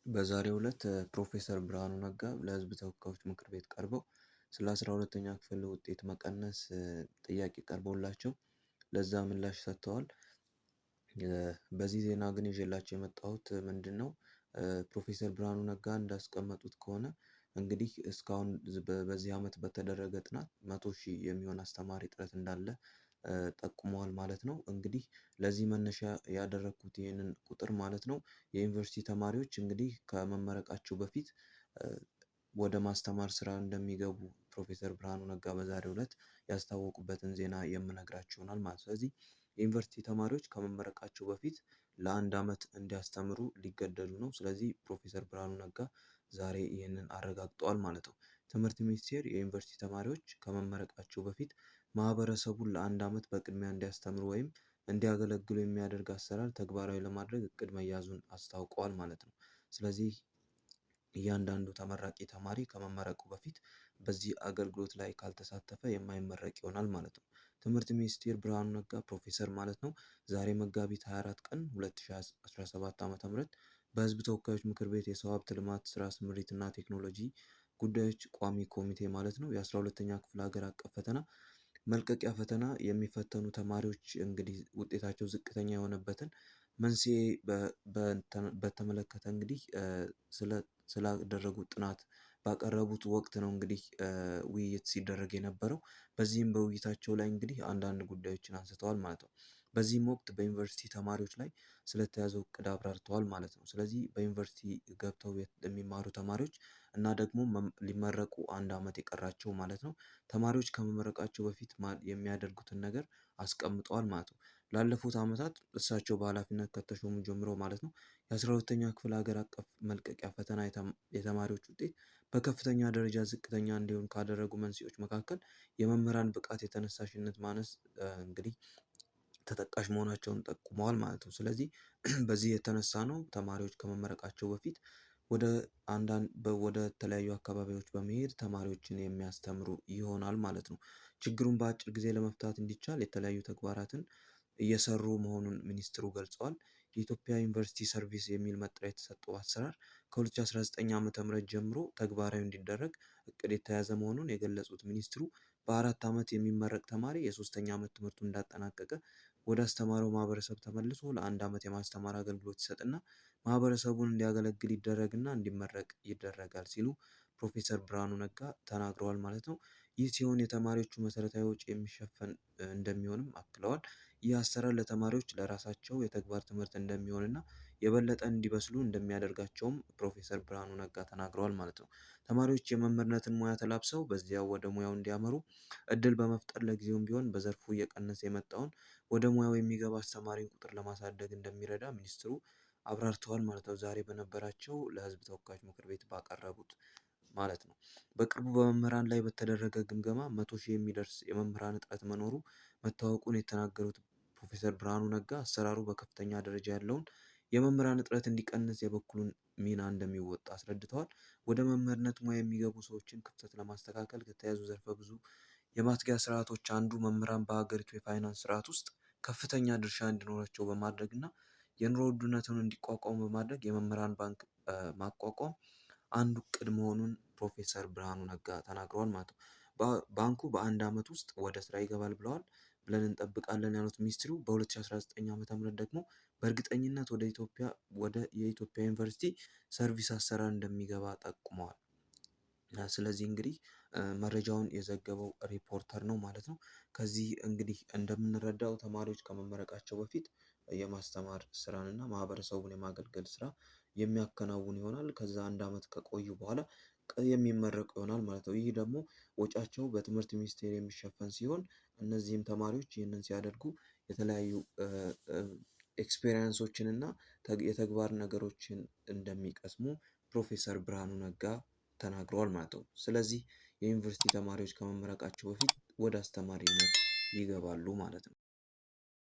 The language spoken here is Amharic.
በዛሬው ዕለት ፕሮፌሰር ብርሃኑ ነጋ ለህዝብ ተወካዮች ምክር ቤት ቀርበው ስለ 12ኛ ክፍል ውጤት መቀነስ ጥያቄ ቀርቦላቸው ለዛ ምላሽ ሰጥተዋል። በዚህ ዜና ግን ይዤላቸው የመጣሁት ምንድነው? ፕሮፌሰር ብርሃኑ ነጋ እንዳስቀመጡት ከሆነ እንግዲህ እስካሁን በዚህ አመት በተደረገ ጥናት 100,000 የሚሆን አስተማሪ እጥረት እንዳለ ጠቁመዋል ማለት ነው። እንግዲህ ለዚህ መነሻ ያደረኩት ይህንን ቁጥር ማለት ነው የዩኒቨርሲቲ ተማሪዎች እንግዲህ ከመመረቃቸው በፊት ወደ ማስተማር ስራ እንደሚገቡ ፕሮፌሰር ብርሃኑ ነጋ በዛሬው እለት ያስታወቁበትን ዜና የምነግራችሁ ይሆናል ማለት ነው። ስለዚህ የዩኒቨርሲቲ ተማሪዎች ከመመረቃቸው በፊት ለአንድ አመት እንዲያስተምሩ ሊገደዱ ነው። ስለዚህ ፕሮፌሰር ብርሃኑ ነጋ ዛሬ ይህንን አረጋግጠዋል ማለት ነው። ትምህርት ሚኒስቴር የዩኒቨርሲቲ ተማሪዎች ከመመረቃቸው በፊት ማህበረሰቡን ለአንድ አመት በቅድሚያ እንዲያስተምሩ ወይም እንዲያገለግሉ የሚያደርግ አሰራር ተግባራዊ ለማድረግ እቅድ መያዙን አስታውቀዋል ማለት ነው። ስለዚህ እያንዳንዱ ተመራቂ ተማሪ ከመመረቁ በፊት በዚህ አገልግሎት ላይ ካልተሳተፈ የማይመረቅ ይሆናል ማለት ነው። ትምህርት ሚኒስቴር ብርሃኑ ነጋ ፕሮፌሰር ማለት ነው ዛሬ መጋቢት 24 ቀን 2017 ዓ.ም በህዝብ ተወካዮች ምክር ቤት የሰው ሀብት ልማት ስራ ስምሪትና ቴክኖሎጂ ጉዳዮች ቋሚ ኮሚቴ ማለት ነው የ12ኛ ክፍል ሀገር አቀፍ ፈተና መልቀቂያ ፈተና የሚፈተኑ ተማሪዎች እንግዲህ ውጤታቸው ዝቅተኛ የሆነበትን መንስኤ በተመለከተ እንግዲህ ስላደረጉት ጥናት ባቀረቡት ወቅት ነው እንግዲህ ውይይት ሲደረግ የነበረው። በዚህም በውይይታቸው ላይ እንግዲህ አንዳንድ ጉዳዮችን አንስተዋል ማለት ነው። በዚህም ወቅት በዩኒቨርሲቲ ተማሪዎች ላይ ስለተያዘው እቅድ አብራርተዋል ማለት ነው። ስለዚህ በዩኒቨርሲቲ ገብተው የሚማሩ ተማሪዎች እና ደግሞ ሊመረቁ አንድ አመት የቀራቸው ማለት ነው ተማሪዎች ከመመረቃቸው በፊት የሚያደርጉትን ነገር አስቀምጠዋል ማለት ነው። ላለፉት አመታት እሳቸው በሃላፊነት ከተሾሙ ጀምሮ ማለት ነው የ12ኛ ክፍል ሀገር አቀፍ መልቀቂያ ፈተና የተማሪዎች ውጤት በከፍተኛ ደረጃ ዝቅተኛ እንዲሆን ካደረጉ መንስኤዎች መካከል የመምህራን ብቃት የተነሳሽነት ማነስ እንግዲህ ተጠቃሽ መሆናቸውን ጠቁመዋል ማለት ነው። ስለዚህ በዚህ የተነሳ ነው ተማሪዎች ከመመረቃቸው በፊት ወደ አንዳንድ ወደ ተለያዩ አካባቢዎች በመሄድ ተማሪዎችን የሚያስተምሩ ይሆናል ማለት ነው። ችግሩን በአጭር ጊዜ ለመፍታት እንዲቻል የተለያዩ ተግባራትን እየሰሩ መሆኑን ሚኒስትሩ ገልጸዋል። የኢትዮጵያ ዩኒቨርሲቲ ሰርቪስ የሚል መጠሪያ የተሰጠው አሰራር ከ2019 ዓ.ም ጀምሮ ተግባራዊ እንዲደረግ እቅድ የተያዘ መሆኑን የገለጹት ሚኒስትሩ በ4 ዓመት የሚመረቅ ተማሪ የሶስተኛ ዓመት ትምህርቱን እንዳጠናቀቀ ወደ አስተማረው ማህበረሰብ ተመልሶ ለአንድ ዓመት የማስተማር አገልግሎት ይሰጥና ማህበረሰቡን እንዲያገለግል ይደረግና እንዲመረቅ ይደረጋል ሲሉ ፕሮፌሰር ብርሃኑ ነጋ ተናግረዋል ማለት ነው። ይህ ሲሆን የተማሪዎቹ መሰረታዊ ወጪ የሚሸፈን እንደሚሆንም አክለዋል። ይህ አሰራር ለተማሪዎች ለራሳቸው የተግባር ትምህርት እንደሚሆንና የበለጠ እንዲበስሉ እንደሚያደርጋቸውም ፕሮፌሰር ብርሃኑ ነጋ ተናግረዋል ማለት ነው። ተማሪዎች የመምህርነትን ሙያ ተላብሰው በዚያው ወደ ሙያው እንዲያመሩ እድል በመፍጠር ለጊዜውም ቢሆን በዘርፉ እየቀነሰ የመጣውን ወደ ሙያው የሚገባ አስተማሪን ቁጥር ለማሳደግ እንደሚረዳ ሚኒስትሩ አብራርተዋል ማለት ነው። ዛሬ በነበራቸው ለህዝብ ተወካዮች ምክር ቤት ባቀረቡት ማለት ነው። በቅርቡ በመምህራን ላይ በተደረገ ግምገማ 100,000 የሚደርስ የመምህራን እጥረት መኖሩ መታወቁን የተናገሩት ፕሮፌሰር ብርሃኑ ነጋ አሰራሩ በከፍተኛ ደረጃ ያለውን የመምህራን እጥረት እንዲቀንስ የበኩሉን ሚና እንደሚወጣ አስረድተዋል። ወደ መምህርነት ሙያ የሚገቡ ሰዎችን ክፍተት ለማስተካከል ከተያዙ ዘርፈ ብዙ የማትጊያ ስርዓቶች አንዱ መምህራን በሀገሪቱ የፋይናንስ ስርዓት ውስጥ ከፍተኛ ድርሻ እንዲኖራቸው በማድረግ እና የኑሮ ውድነቱን እንዲቋቋሙ በማድረግ የመምህራን ባንክ ማቋቋም አንዱ እቅድ መሆኑን ፕሮፌሰር ብርሃኑ ነጋ ተናግረዋል ማለት ነው። ባንኩ በአንድ አመት ውስጥ ወደ ስራ ይገባል ብለዋል ብለን እንጠብቃለን ያሉት ሚኒስትሩ በ2019 ዓ.ም ደግሞ በእርግጠኝነት ወደ ኢትዮጵያ ወደ የኢትዮጵያ ዩኒቨርሲቲ ሰርቪስ አሰራር እንደሚገባ ጠቁመዋል። ስለዚህ እንግዲህ መረጃውን የዘገበው ሪፖርተር ነው ማለት ነው። ከዚህ እንግዲህ እንደምንረዳው ተማሪዎች ከመመረቃቸው በፊት የማስተማር ስራን እና ማህበረሰቡን የማገልገል ስራ የሚያከናውን ይሆናል። ከዛ አንድ አመት ከቆዩ በኋላ የሚመረቁ ይሆናል ማለት ነው። ይህ ደግሞ ወጪያቸው በትምህርት ሚኒስቴር የሚሸፈን ሲሆን እነዚህም ተማሪዎች ይህንን ሲያደርጉ የተለያዩ experience ኦችን እና የተግባር ነገሮችን እንደሚቀስሙ ፕሮፌሰር ብርሃኑ ነጋ ተናግረዋል ማለት ነው። ስለዚህ የዩኒቨርሲቲ ተማሪዎች ከመመረቃቸው በፊት ወደ አስተማሪነት ይገባሉ ማለት ነው።